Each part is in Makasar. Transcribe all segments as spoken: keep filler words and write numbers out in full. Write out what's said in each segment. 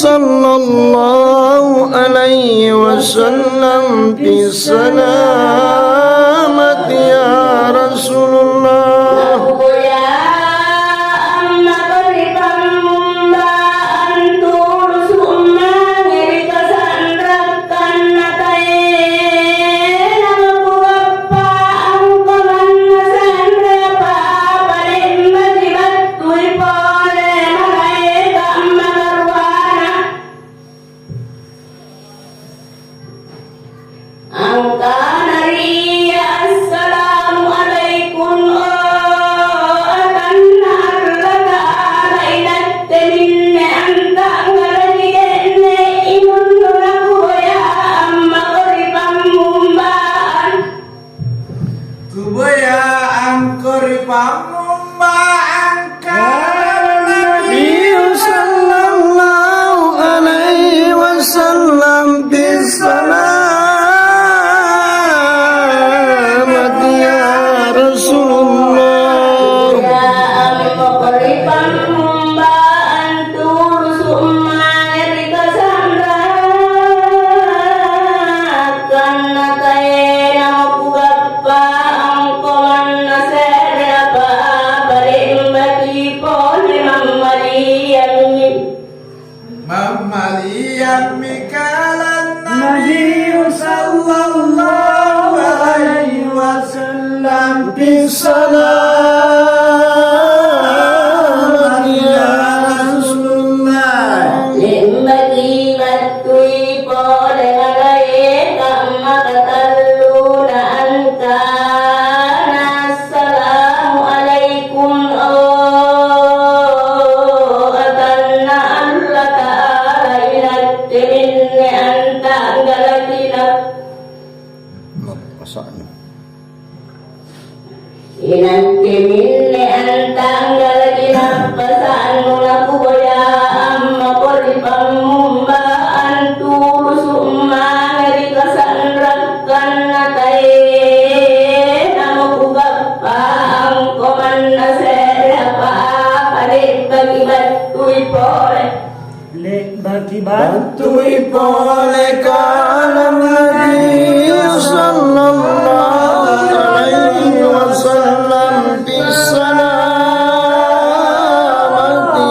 Sallallahu alaihi wasallam fis salamati ya Rasulullah. Nakuboya amma ri pammumbaan tulusu' mange ri kasanrakkanna taenamo kugappa angko manna se're apa-apa le'baki battui pole malaeka' makaruana. Angkana ri ia, "Assalamu alaikum, o atanna Allata'ala, inakke minne anta'galaki je'ne' inunnu nakuboya ammako ri pammumbaan." Kuboya angko ri pammumbang. Kana Nabi sallallahu alaihi wasallam fis salamati ya Rasulullah. Ya ammako ri pammumbang tulusu' mae ri kasanra- Kanna taenamo kugappa angko manna se're apa-apa le'baki pole mammaliammi. Mammaliammi kalanna Nabi sallallahu alaihi wasallam fis salamati ya Rasulullah. Le'baki battui pole malaeka' makatalluna angkana, "Assalamu alaikum, o atanna Allata'ala, inakke minne anta'galaki nak-" Mappasa'nu. Inakke minne anta'galaki nappasa'nu nakuboya ammako ri pammumbang tulusu' mange ri kasanrakkanna taenamo kugappa angko manna se're apa-apa le'baki battui pole. Le'baki battui pole kana Nabi sallallahu alaihi wasallam fis salamati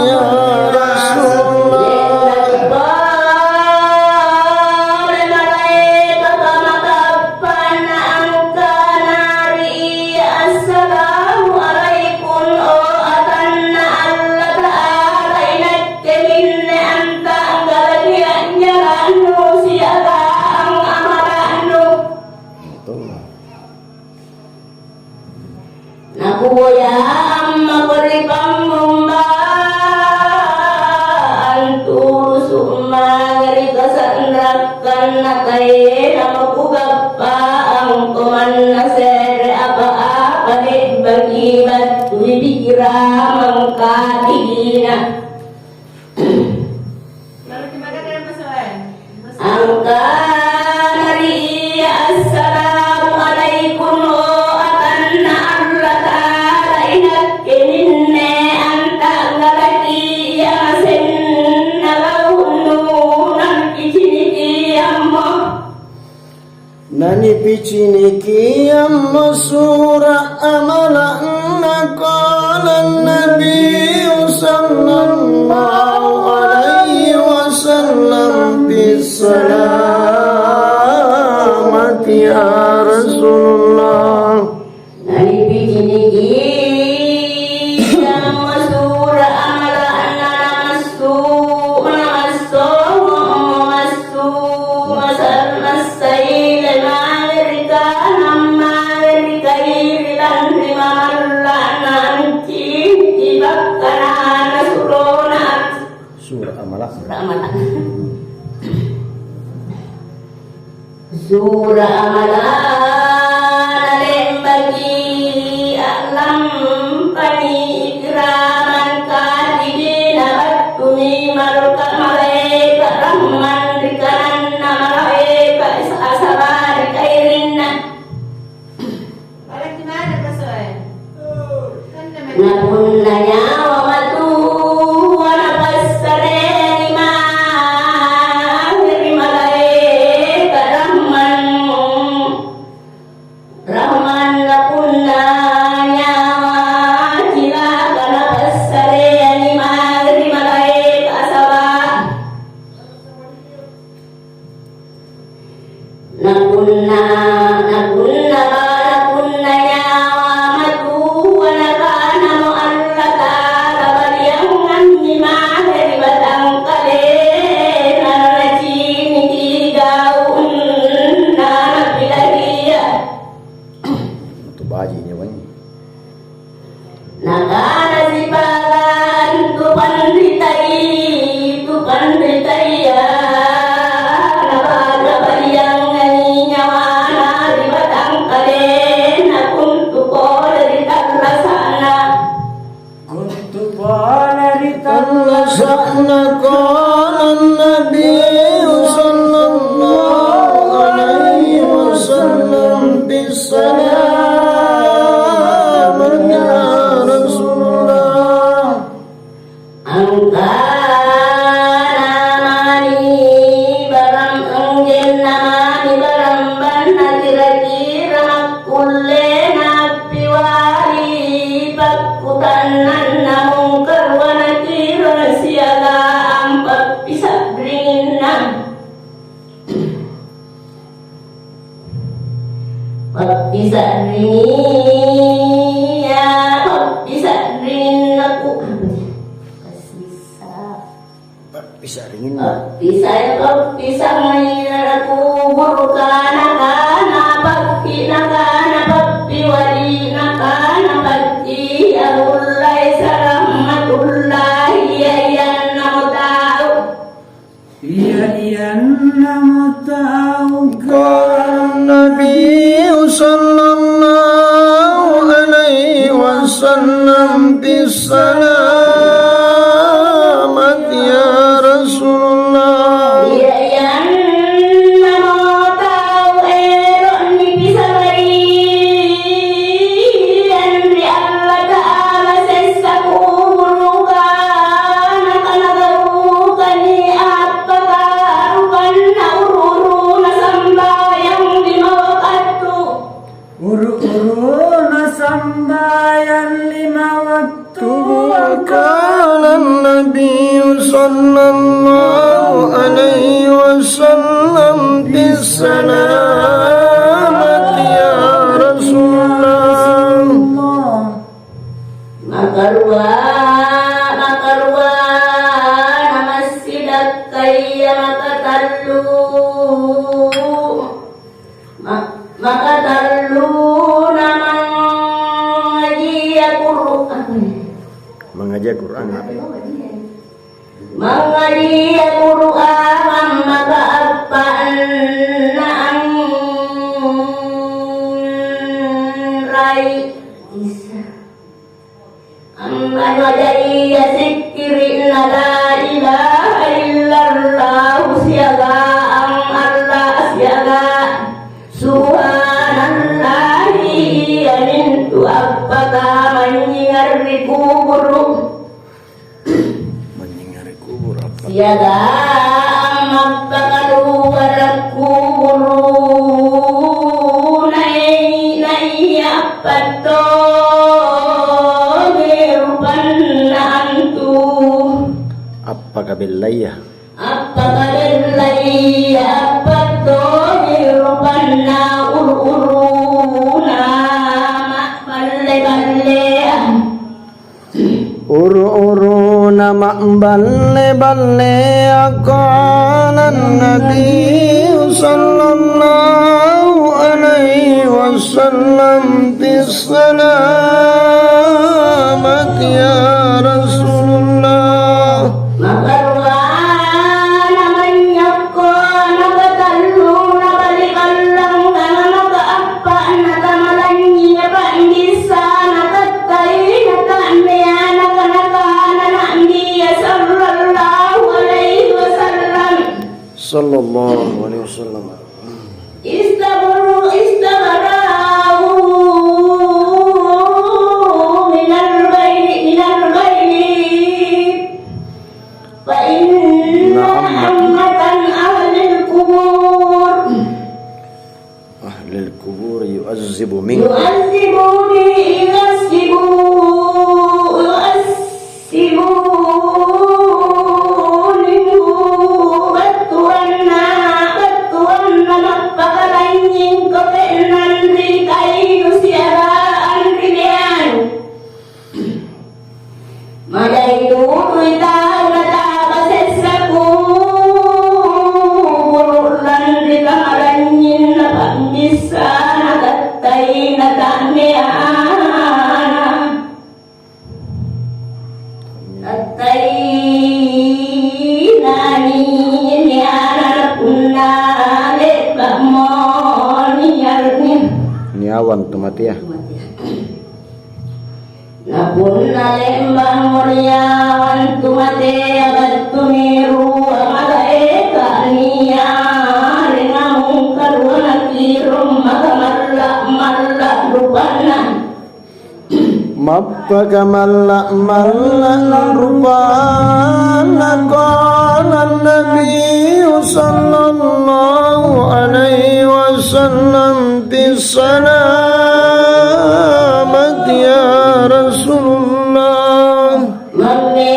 ya Rasulullah. Le'baki pole malaeka' pamakappanna angkana ri ia, "Assalamu alaikum, o atanna Allata'ala, inakke minne anta'galaki anjarannu siagang amala'nu." Betul. Nakuboya ammako ri pammumbang tulusu' mange ri kasanrakkanna taenamo kugappa angko manna se're apa-apa le'baki battui bikiramang ka'didina. Angkana ri ia, "Assalamu alaikum, o atanna Allata'ala, inakke minne anta'galaki ia ngasenna gau'nu, nakiciniki ammo." Nanipiciniki ammo sura' amala'na, qala Nabiyyu sallallahu alaihi wasallam, "Bis salamati ya Rasulullah." Nanipiciniki ammo sura' amala'na, namassu-, namassongo'mo massu-, masal-, massaile mange ri kanang mange ri kairi lanri mamalla'na, anciniki bakkanana surona. Sura' Amala'. Sura' Amala'. Sura' Amala' nalembaki a'lampami ikramang ka'dibina, battumi maruka-, malaeka' rahmang ri kananna, malaeka' asaba' ri kairinna. Na punna nyawa matua napassareangi mae Panritai tu panritaya, nabara-bariangangi nyawana ri batang kalenna, kuntu pole ri tallasa'na. Kuntu pole ri tallasa'na, qala an-Nabiyyu sallallahu alaihi wasallam, "Bis salamati ya Rasulullah." Angkana mami barang, anggenna mami barambanna kira-kira makkulle nappiwari pakkutannanna Mungkar wa Nakir siagang pappisa'ringinna. Pappisa'ringi, ya, pappisa'ringinna ku-, apa sih? Passisa. Pappisa'ringinna. Pappisa-, pappisa'ringinna kuburu, kana, kana, pappi-, nakana, pappiwari, nakana, pacci, abullai, sarahmatullahi, ya, iyanna mutau. Iya, iyanna mutau. Qala Nabiyyu sallallahu alaihi wasallam, "Bis salamati ya Rasulullah." Iya, iyanna mutau ero' nipisaraiang ri Allata'ala sessa kuburuka, nakanagaukangi appaka rupanna uru-uruna sambayang lima waktu. Uru-uruna sambayang lima waktu. Wa qala an-Nabiyyu sallallahu alaihi wasallam, "Bis salamati ya Rasulullah." Makarua, makarua, na massidakka iya makatallu. Ma-, makatalluna mangngajia Qur'an. Apa ya? Mangngajia Qur'an, apa? Mangngajia Qur'an, maka appa'na anrai. Isa. Ammanajaiya sikkiri'na la ilaha illallah siagang Allah siagang subhanallahi, iamintu appaka manynyinga ri kuburu. Manynyinga ri kuburu apa? Siagang mappakaluara kuburu, nai-, naia appa tongi rupanna antu. Appakabellaya. Appakabellaya, appa tongi rupanna uru-uruna ma'balle-balleang. Uru-uruna ma'balle-balle, aqalan Nabi sallallahu alaihi wasallam fis salamati ya Rasulullah. Makaruana manynyakko, nakatallu, nabali' ballang, kana nakaappa, nakamalañi, napa'bissa, nakattai, nata'mea, nakana-kana Na'bia sallallahu alaihi wasallam. Sallallahu alaihi wasallam. Istabru-, istabra'u minal ghairi, minal ghairi. Fa inna ammatan ahlil kubur. Ahlil kubur yu'azzibu min. Yu'azzibu bi, yu'azzibu, yu'azzibu minhu, battuanna, battuanna mappakalaññing kote'nang ri kayu siagang ri meanu. Majai tutui tau nataba sessa kuburu' lanri kamalaññinna pa'bissa, natattai, nata'mea. Iya. Na punna lembang moria wantu matea battumi rua malaeka niareng Mungkar wa Nakirung maka malla'-malla' rupanna. Mappaka malla'-malla' rupanna, qala Nabiyyu sallallahu alaihi wasallam, "Bissalamati ya Rasulullah." Mammempo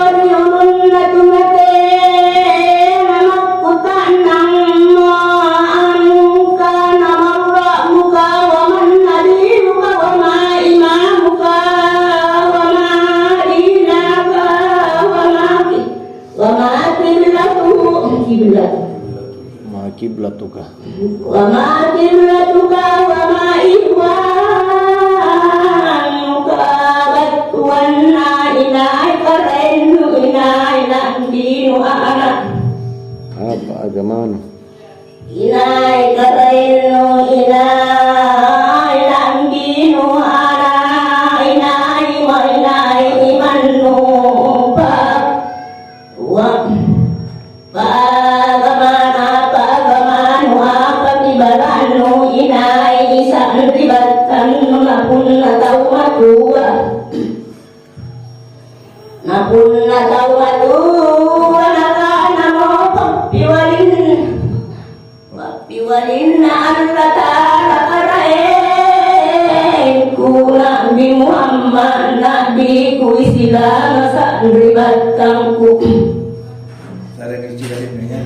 ri ulunna tu matena makkuta'nammo, "Angkana marra'buka, wa man nabiyuka, wa ma imamuka, wa ma dinaka, wa ma ki-, wa ma kiblatuhu, kiblat." Ma kiblatuka. Wa ma kiblatuka wa ma ikhwanuka, battuanna inai karaennu, inai lambinu ana'. Apa agamanu? Inai karaennu, inai lambinu ana', inai ma-, inai imannu pa-, wa-, Pagamana, pagamanu, apa kibalannu inai sanribattannu, na punna tau matua. Na punna tau matua, nakanamo pappiwalinna, pappiwalinna Allata'ala, Karaengku Na'bi Muhammad, Na'biku Isilama sanribattangku. Sareki cigalimmi, ya.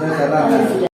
Terserah.